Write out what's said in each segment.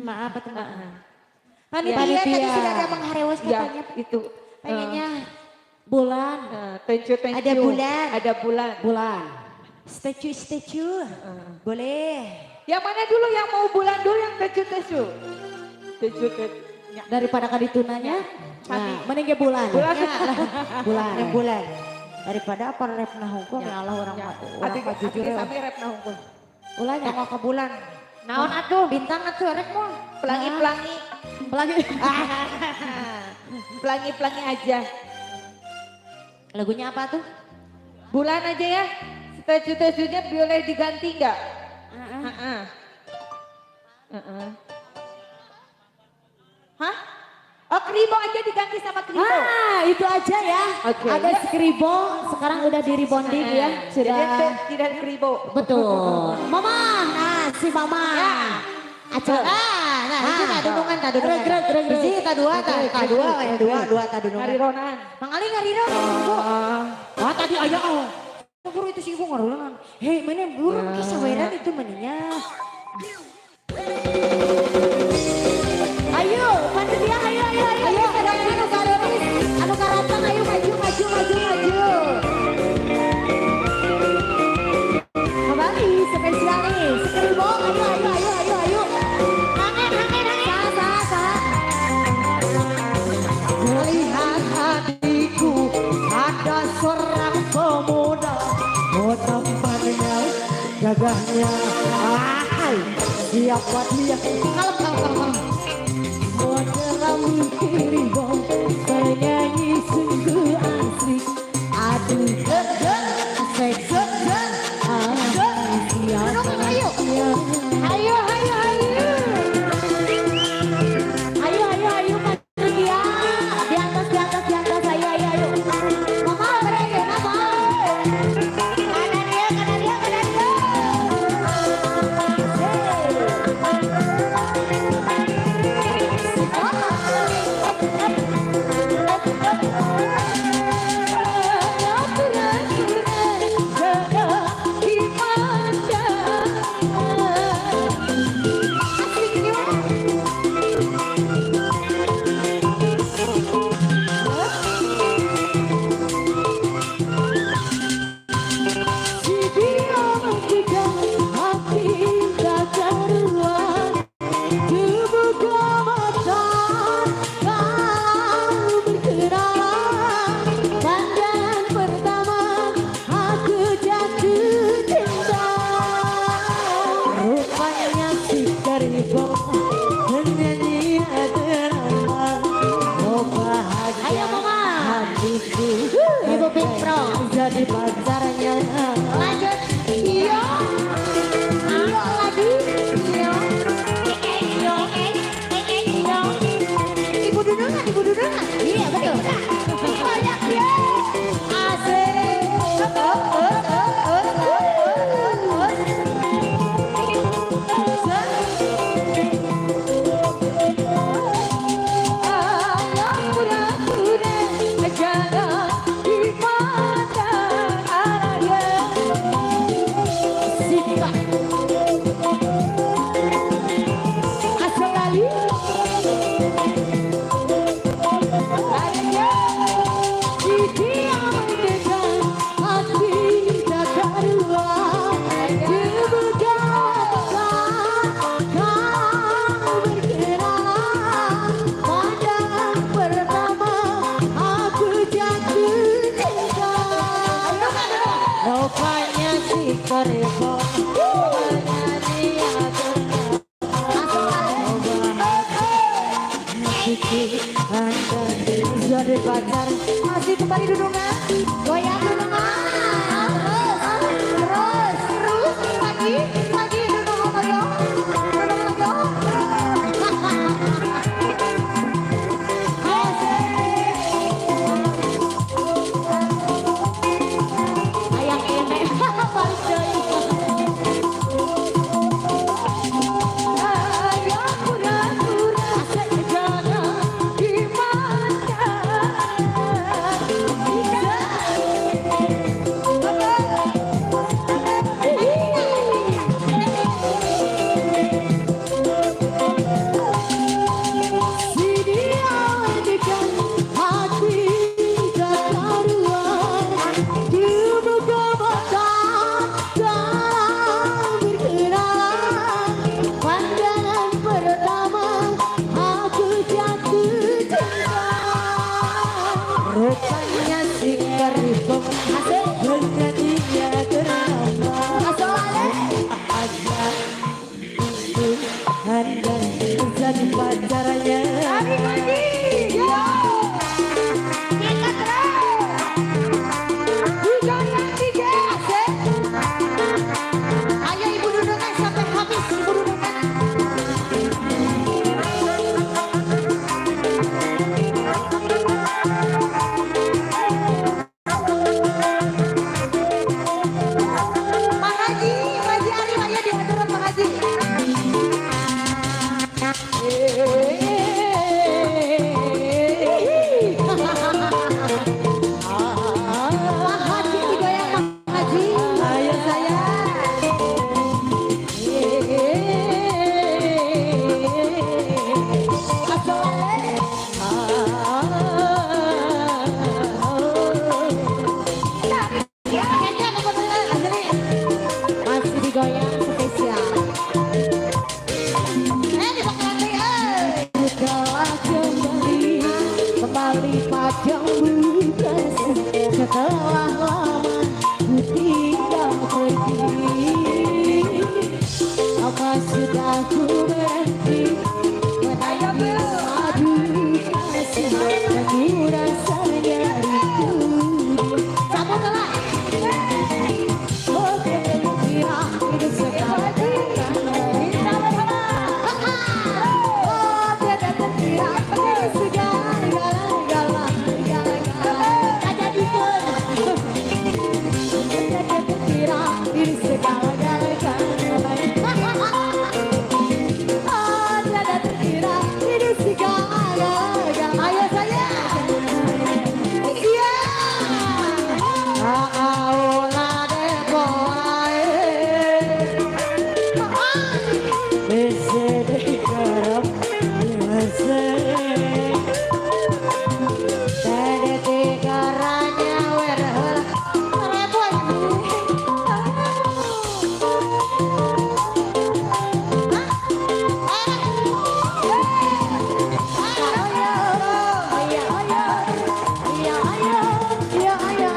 Maaf atau maaf. Panitia, Panitia. Tadi sudah ada mengharewos Ya, katanya. Itu. Pengennya Bulan. Thank you, thank Ada you. Bulan. Ada bulan. Bulan. Statue statue. Boleh. Yang mana dulu, yang mau bulan dulu, yang thank you, thank you. Thank you, thank you. Ya. Daripada kaditunanya. Sami. Nah, mending ge bulan. Bulan. Ya. Bulan. Yang bulan. Daripada apa rap nah hukum ya Allah orang Ya. orang Abi, mah jujur abi ya. Sami rap nah hungkul. Ulahnya. Mau ke bulan. Naon atuh? Bintang atuh rek mau. Pelangi-pelangi. Pelangi. Pelangi-pelangi aja. Lagunya apa tuh? Bulan aja ya. Statue-statue-nya boleh diganti nggak? Heeh. Heeh. Hah? Oh, Kribo aja diganti sama Kribo. Ah, itu aja ya. Oke. Ada Skribo, sekarang udah di rebonding ya. Sudah. Jadi tidak Kribo. Betul. Mama, nah si Mama. Ya. Acara. Ah, nah itu tak dunungan, tak dunungan. Reg, reg, reg, reg. Hiji, tak dua, tak tak dua, ya dua, dua, tak dunungan. Ngarironan. Mang Ali ngariro, ibu. Wah, tadi ayah oh. Buru itu sih ibu ngarulangan. Hei, mana buru kisah saweran itu maninya. Ayo, panitia, ayo, ayo, ayo. Ayo, anu karoris, anu karatang, ayo maju, maju, maju, maju. Kembali spesial nih, Skribo, ayo, ayo, ayo, ayo, ayo. Hangen, hangen, hangen. Sa, sa, sa. Melihat hatiku ada seorang pemuda. Oh, tampannya, gagahnya. Ahai, siapa dia? Kalem, kalem, kalem, kalem. Model kiribo, penyanyi sungguh asik. Aduh, asik, ah, siapa Ayo. dia? Ayo, ayo, ayo. Ayo, ayo, ayo, panitia. Di atas, di atas, di atas, ayo, ayo, ayo. Mama, mereka, mama. Kanan dia, kanan dia, kanan dia. Asik ini mah. Si dia menggegar hati tak karuan. Terbuka mata kau berkenalan. Pandangan pertama aku jatuh cinta. Rupanya si Kribo penyanyi ternama. Oh, bahagia Ayo, Mama. hatiku Ibu Big Pro. jadi pacarnya. Lanjut. Iyo. Iyo lagi. Iyo. Iyo. Iyo. Ibu dunungan, ibu dunungan. Iya, betul. Banyak ya. Asik. Oh, oh, oh, oh, oh, oh, oh. Ayam pura-pura jangan dipandang arahnya. Sika. Asal lali. Larinya. Si dia menggegar hati tak karuan. Terbuka mata kau berkenalan. Pandangan pertama aku jatuh cinta. Rupanya si Kribo penyanyi ternama. Hatiku anda jadi pacar. Masih kembali dunungan. Goyang dunungan. Terus, terus, terus. Lagi, lagi dunungan lagi. Dunungan lagi. Ayang enek. Balik deui. Ayam pura-pura jangan dipandang. Andai jadi pacarnya. Tarik lagi. Yo. Kita terus. Digoyang tiga asik. Ayo ibu dudungan sampai habis ibu dudungan. Pak Haji, Pak Haji Ari, ayo diaturan Pak Haji. Pak Haji digoyang Pak Haji. Ayo sayang. Masih digoyang spesial. Eh dipakai lagi, eh. Telah kembali, kembali padamu kasih. Setelah lama ku tinggal pergi, apa sudah ku berhenti menanti madu kasih? Dan ku rasanya rindu. Cabut lah. Oh, kira itu sekarang. Kita bersama. Oh, tiada terkira ini segala-galanya. Kaca dikun. Tiada terkira ini segala-galanya. Oh, tiada terkira ini segala-galanya. Ayo saya. Iya. Aola de boae. Bese de garam, bese. Tade tigaranya werhel. Repot.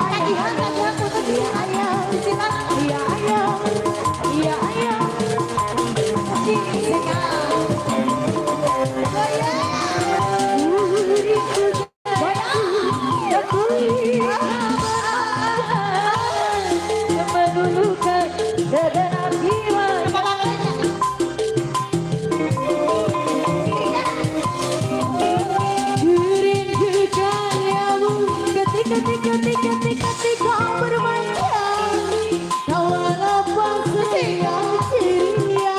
Tagihan, tagihan putus. Cicilan. Melulukan segenap jiwa. Kurindukan kamu ketika ketika ketika ketika bermanja. Tawa lepas yang ceria.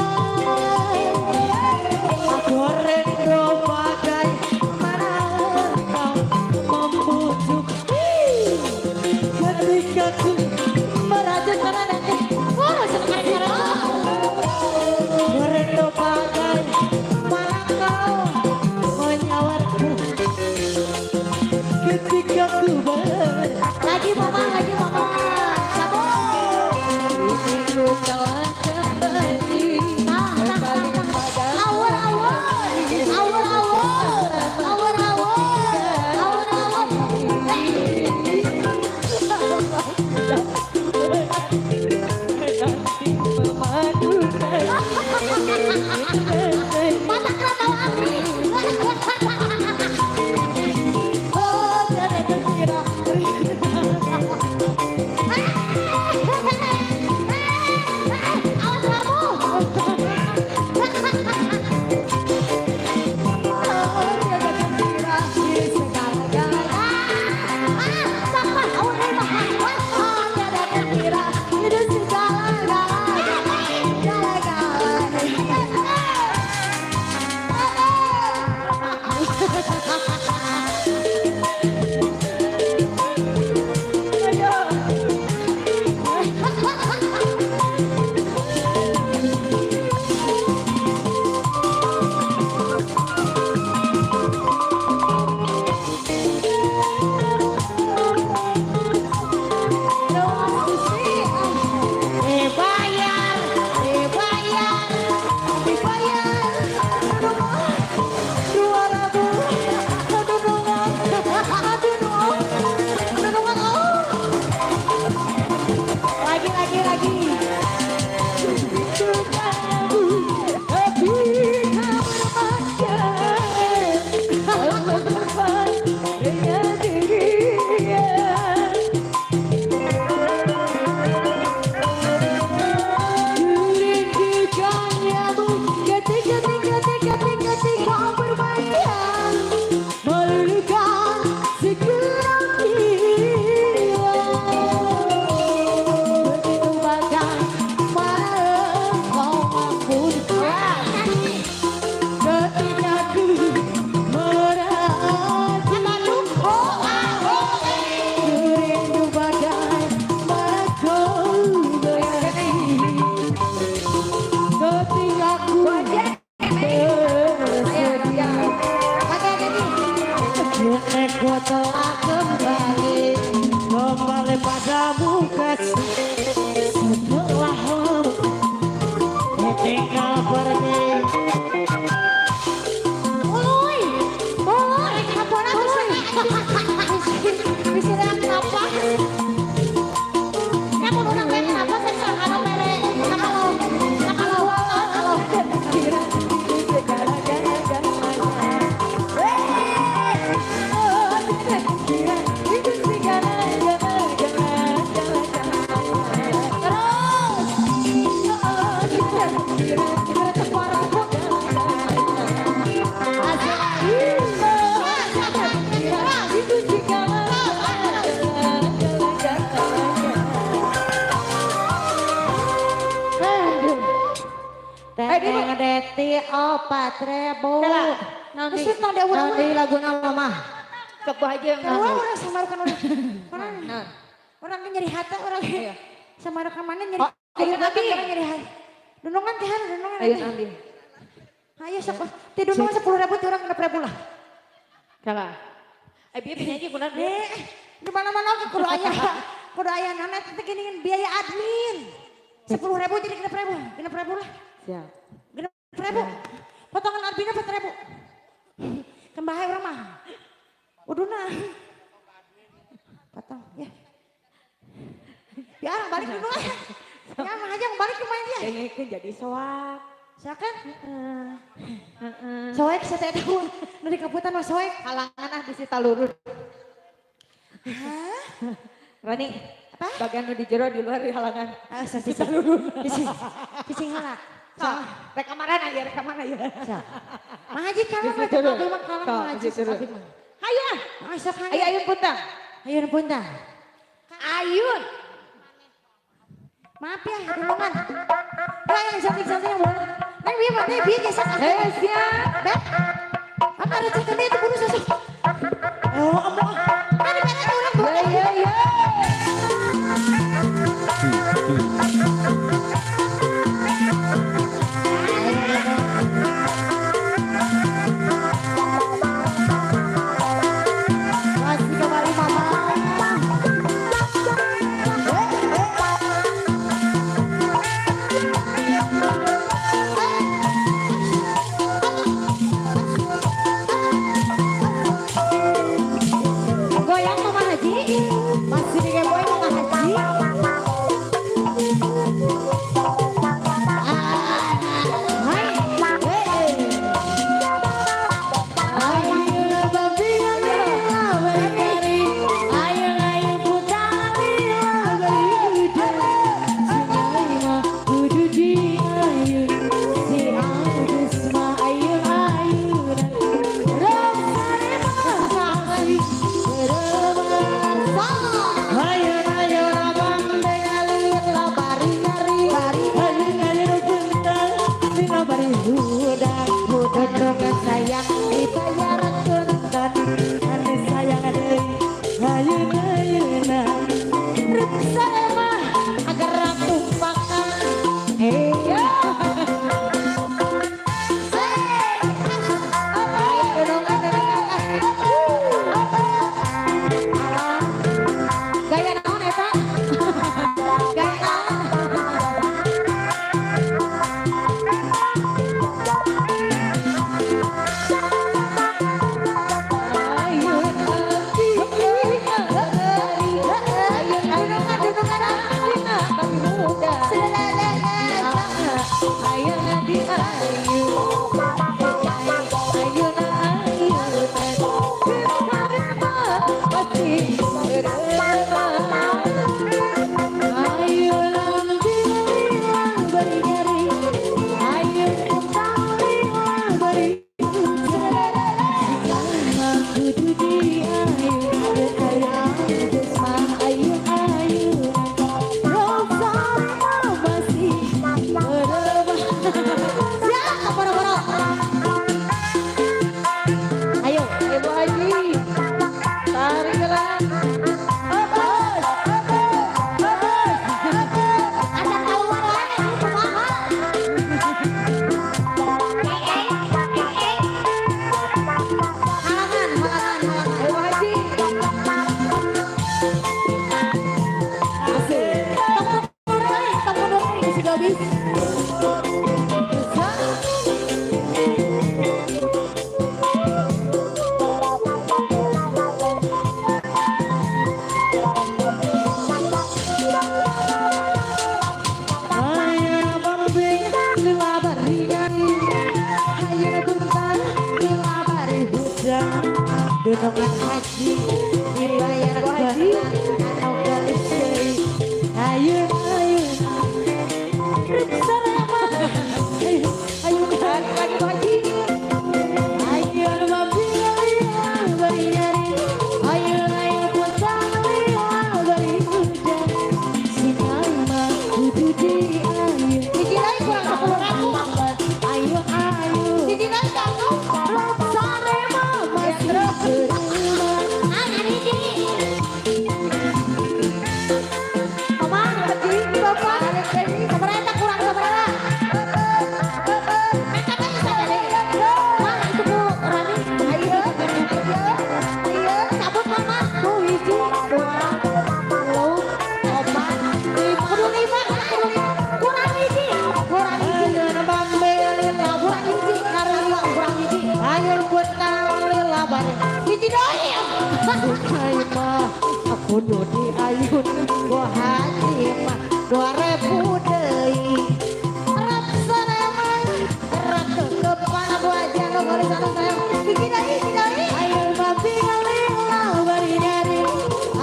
Aku rindu bagaimana kau membujuk ketika ku Merajut mana nanti? Wah, sekarang rindu bagaimana kau menyawarku ketika ku ber Lagi mama, lagi mama. Cabut. Ku telah kembali Nah, nah, nah, nah. Awur, awur. Awur, awur. Awur, awur. Awur, awur. nanti memadukan Mata ketawa aku. Oh, tiada terkira. Awas kamu. Oh, tiada terkira di segala-galanya. Ah, sampah, awur, mah. Oh, tiada terkira di segala-galanya. Segala-galanya. Ketika bermain meluluhkan segenap jiwa. Begitu bagaimana kau mampu ketika ku merasa rindu bagaimana kau berhenti ketika ku bersedih. Kini ku telah kembali, kembali padamu kasih. Setelah lama ku tinggal pergi. Uluy. Uluy, kenapa bisa kenapa? Ya mun urang teh kenapa sih anu mere kalau kalau kalau Kira segala-galanya. Oh, tidak kira itu segala-galanya. Terus. Oh, tidak kira itu segala-galanya. Teteng deti 4.000. Nanti. Terus tong diawur-awur. Nanti lagu nama mah. Sok aja yang Keluar orang samarukan orang. Orang Nah. orang nyeri hati orang. Iya. Samarukan mana nyeri. Oh, ayo hati nanti. orang nyeri hati. Dunungan teh dunungan. Ayo nanti. Ayo sok. Teh dunungan 10.000 teh urang 6.000 lah. Kalah. Eh bieu penyanyi kunaon? Eh, di mana-mana oge kudu aya. Kudu aya naon eta teh geuningan biaya admin. 10.000 jadi 6.000, 6.000 lah. Siap. 6.000. Potongan adminnya 4.000. Kembahe urang mah. Uduna. Potong ya. Ya balik dulu ah. Ya mah aja balik lumayan ya. Dengekeun jadi soak. Silakan. Soek saya tahu. Nu di kaputan mah soek. Halangan ah bisi talurun. Hah? Rani, Apa? Bagian nu di jero di luar di halangan. Ah, sisi. Sisi halak. Sok, rek kemana ya, rek kemana ya. Sok. Mah haji kalah mah Bisi turun. abdi mah kalah Sok, mah haji. bisi turun. Abdi mah. Hayu ah. Ah, sok Ayo ayun puntang. Ayun puntang. Ayun. Maaf ya, dunungan. Lah yang cantik-cantik yang boleh. Neng bieu mah teh bieu gesak. Eh, siap. Beb. Apa ada cantiknya itu buru sosok. Oh, ambo. Kan dibere urang Ya, boleh. ya, ya. Masih kembali mama. Goyang Mama Haji. Masih di Game Boy Mama Haji. Sayang dibayar tuntan, ane sayang deui, ayeuna-ayeuna. Ruksa mah agar ratuh makan. Hey. Ayo dunungan, dunungan. Gaya naon eta? Gaya naon? Dunungan haji dibayar haji anu gelis deui ayun ayun ayun Lagi Bu Haji. Ayun mapilih bari nyari ayun ayun puntang liang bari hujan si mama kudu diayun Hiji deui kurang 10.000. ayo ayo Hiji deui kanggo. Sare mama masih berumah Ah, ngan hiji. Mama, Bapak. Sabaraha kurang sabaraha? Meta teh sadari. Mah itu ku Rani. Ayo, ayo, ayo. Cabut mama. Ku hiji dua telu opat lima Kudu lima, kudu lima. Kurang hiji. Kurang hiji. Ayun pambilila Kurang hiji, karena kurang hiji. Ayun puntang lila bari Hiji deui. Hai mah aku di ayun Bu Haji mah 2000 deui Rap sareman. Rap kekepan aku aja nu geulis anu sayang. Hiji deui, hiji deui. Ayun pambilila bari nyari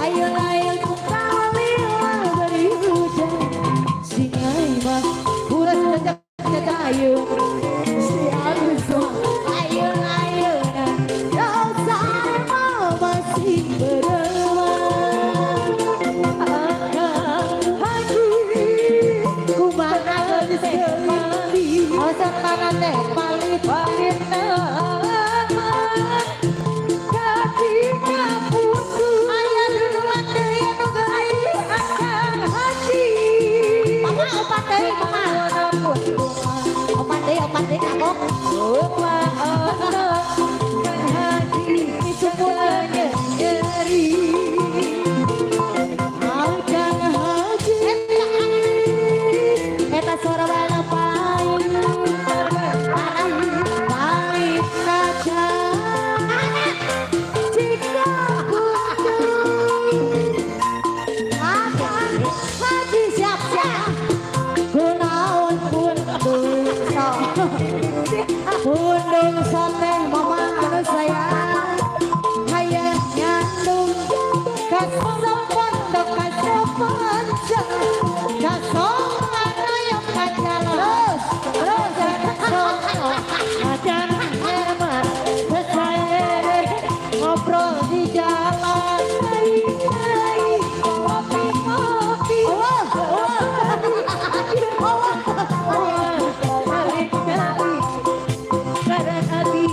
ayun ayun puntang lila bari hujan si ai mah kurang jajak jajak ayun si Agus mah ayun ayunan dosa mah masih beremah Akang Haji Kumaha geus deui Alasan tangan teh palit. Palit nama katika putus. Aya dunungan deui anu geulis. Akang Haji. Mama opat deui mama. Opat deui kapok. Kang Haji semuanya nyeri. Akang Haji eta sorban paling paling naca jika kudu Akang Haji siap siap. Kunaon pundung pundung soteh mama anu sayang hayang nyandung kasepon dok kasepon kasongan ayo kajalan terus ajan hemat selesai ngobrol di jalan Kopi kopi. Allah Allah. Balik kali. Karena hati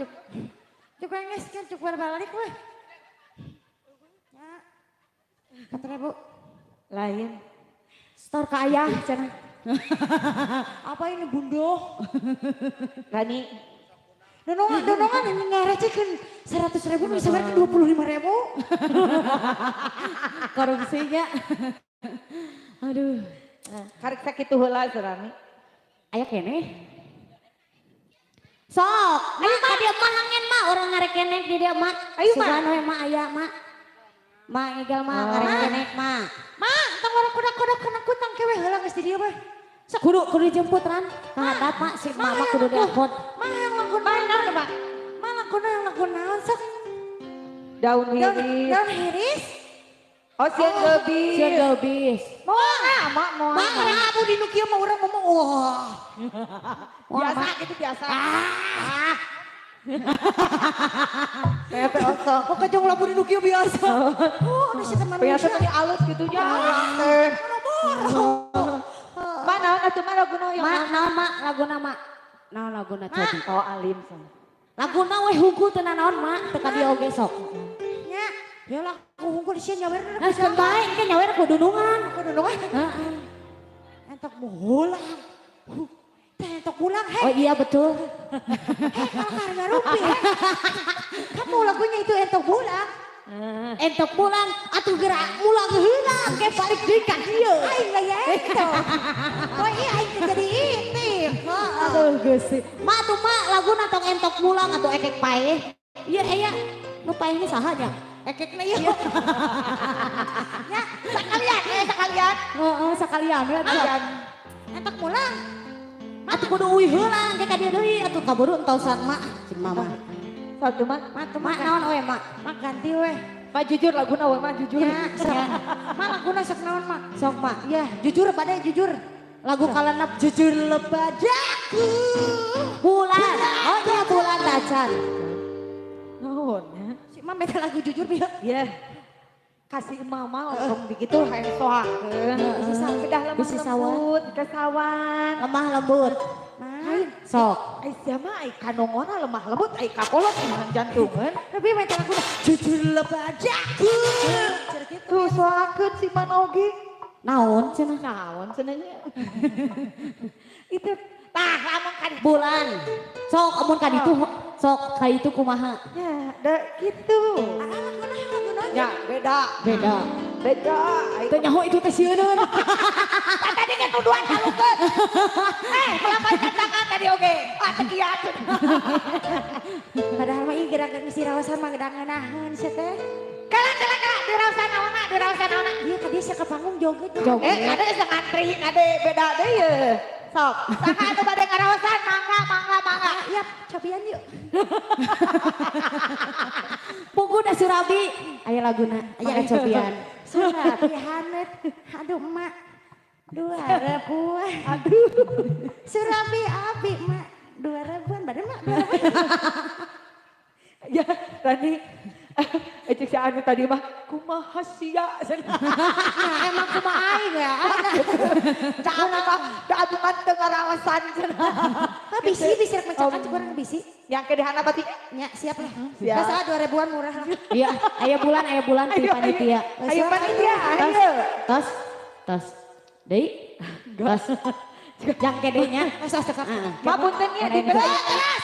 juk. Juk geus kan juk balik weh. Ya. 4.000. Lain. Store ke ayah cenah. Apa ini bundo? Rani. Donongan ngarecekeun 100.000 bisa balik 25.000. Korupsinya. Aduh. Karek sakitu heula Rani. Aya keneh. Sok, ayo mak dia mah hangen mak orang ngarekenek di dia mak. Ayo mak. Sugan we mak aya mak. Mak igal mak ngarekenek mak. Mak, tong orang kudak-kudak kena kutang kewe heula geus di dieu we. Kudu kudu dijemput Ran. Kahandap mak si mama kudu diangkut. Mak yang lagu naon mak? Mak lagu naon lagu naon sok? Daun hiris. Daun hiris. Oh sieun geubis. Sieun geubis. Moal mak moal. Mak orang abu di nu kieu mah urang ngomong wah. Biasa gitu biasa. Saya teh osok. Oh kejong labu di nu kieu biasa. Oh ada si teman. Biasa tadi alus gitu nya urang teh. Mak naon atuh mak laguna yang mak naon mak laguna mak. Naon laguna cobi. Oh alim sok. Laguna we hungkul teu nanaon mak teu ka dieu oge sok. Nya, ya lagu hungkul sieun nyawer. Nah, geus bae engke nyawer kudu nungan. Kudu nungan. Heeh. Entok mulang. Teh entok pulang heh. Oh iya betul. Heh kalau harga rupiah. Kamu lagunya itu entok pulang. Entok pulang atuh gerak mulang heula ke balik deui ka dieu. Aing lah ya entok. Oh iya aing teh jadi itim. Aduh Gusti. Mak tuh mak laguna tong entok pulang atuh ekek paeh. Iya aya nu paehna saha nya? Ekekna ieu. Ya sekalian sekalian. Heeh sekalian we atuh. Entok pulang. Atuh kudu uih heula engke ka dieu deui atuh kaburu entosan mak si mama. Satu mak, mak mak naon we mak? Mak ganti we. Mak jujur laguna we mak jujur. Ya, sok. Mak laguna sok naon mak? Sok mak. Ya, jujur pada jujur. Lagu kalenep jujur lebadaku. Bulan. Oh iya bulan tacan. Naon ya? Si mak minta lagu jujur bieu. Iya. Kasih mama langsung begitu hayang soakeun. Kedah lemah lembut, kesawan. Lemah lembut. Sok. Ai sia mah ai kanongona lemah lembut ai kakolot iman jantungan. Tapi minta lagu jujur lebadaku. Tuh soakeun si man oge. Naon cenah? Naon cenah nya? Itu tah lamun ka bulan. Sok amun ka ditu sok ka ditu kumaha? Ya, da kitu. Ya, beda. Beda. Beda. Teu nyaho itu teh sieuneun. Tadi kan tuduhan kalukeun. Melambaikan tangan tadi oge. Ah teu kiat. Padahal mah ieu gerakan si rawasan mah ngeunaheun sia teh. Kalah kalah kalah diraosan naonna diraosan naonna. Ieu ka dieu sia ka panggung joget. Kade geus ngantri kade beda deui ye. Sok, saha atuh bade ngaraosan mangga mangga mangga. Yap, cobian yuk. Pugu da Surabi. Aya laguna, aya cobian. Surabi hanet. Aduh emak. 2 ribuan. Aduh. Surabi abi mak. 2 ribuan bade mak 2 ribuan. Ya, Rani. Cek si Anu tadi mah kumaha sia. Nah, emang kumaha aing ya. Cak anu mah da anu teu ngaraosan cenah. Ah bisi bisi rek mencakan cek urang bisi. Yang ke dihana berarti nya siap lah. Masa 2 ribuan murah lah. Iya, aya bulan ti panitia. Ayo panitia, ayo. Tos, tos. Deui. Tos. Yang kedenya. Tos tos cekap. Mak punten nya di Terus,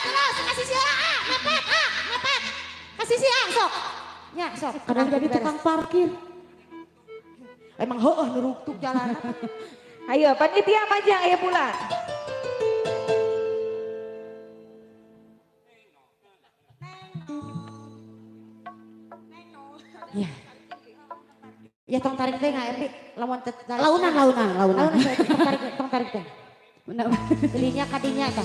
terus kasih si A, mepet A, mepet. Kasih si A sok. Nya sok. Kadang jadi tukang parkir. Emang heueuh nuruktuk jalan. Ayo panitia majang aya bulan. Ya. Ya tong tarik teh nggak Epi, lamun tarik. Launan launan launan. Launan tong tarik tong tarik teh. Belinya kadinya tah.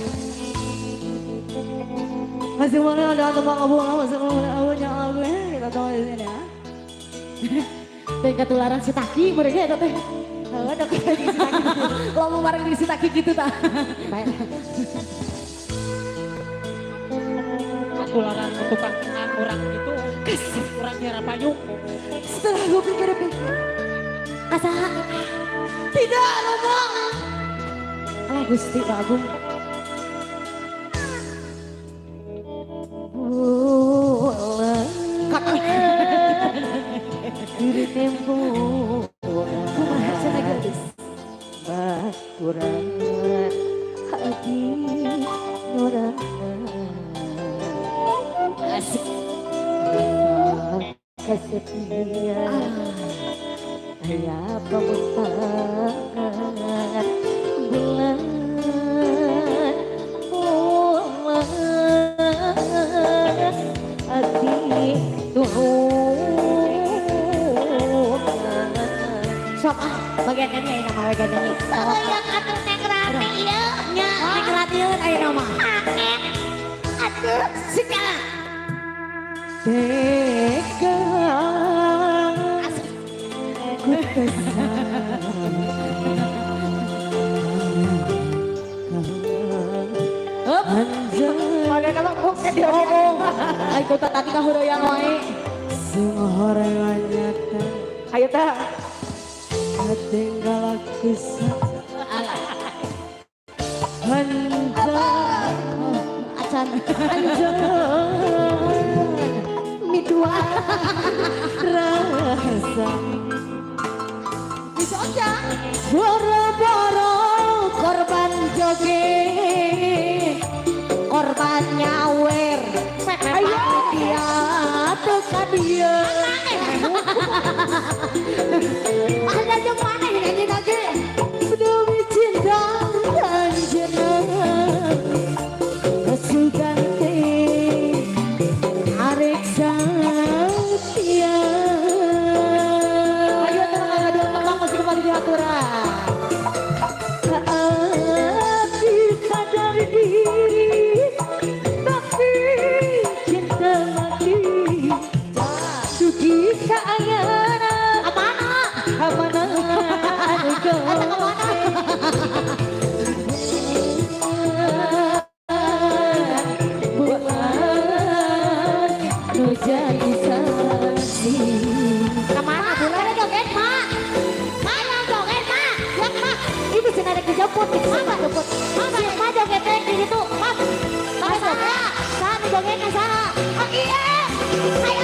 Masih mana ada tembang abu masih mana abunya abu kita tahu di sini ya. Teh ketularan si Taki mereka eta teh. Heeh, dok si Taki. Lamun bareng di si Taki gitu tah. Baik. Ketularan tukang orang itu orang nyara payung. Setelah gue pikir-pikir, kasaha? Tidak, Romo. Alah Gusti Agung. Kesepian aya pamuntangan bulan bulan ati tulungan. Sok ah bagian nyanyi ayeuna mah bagian nyanyi. Yang atuh Neng Rati ieu nya Neng Rati ayeuna mah. Atuh segala tega ku Ayo tadi kahureyan wae. Sing horengan nyata. Ayo teh. Katinggal aku hendak acan anjan midua rasa bisa aja boro-boro korban joget korban nyawer ayo dia teka dia ada yang mana nyanyi lagi demi cinta dan jenang suganti arek satia. Ayo tenang ada tembang masih kembali diaturan. Hati sadar diri tapi cinta mati sugi kaayana amana amana kemana bulan nu jadi saksi. Kemana bulan joget mak mana joget mak ya mak ini bisa narik dijemput gitu mak jemput si mak joget teh di situ mak mak saha saha jogetna saha oh iya ayo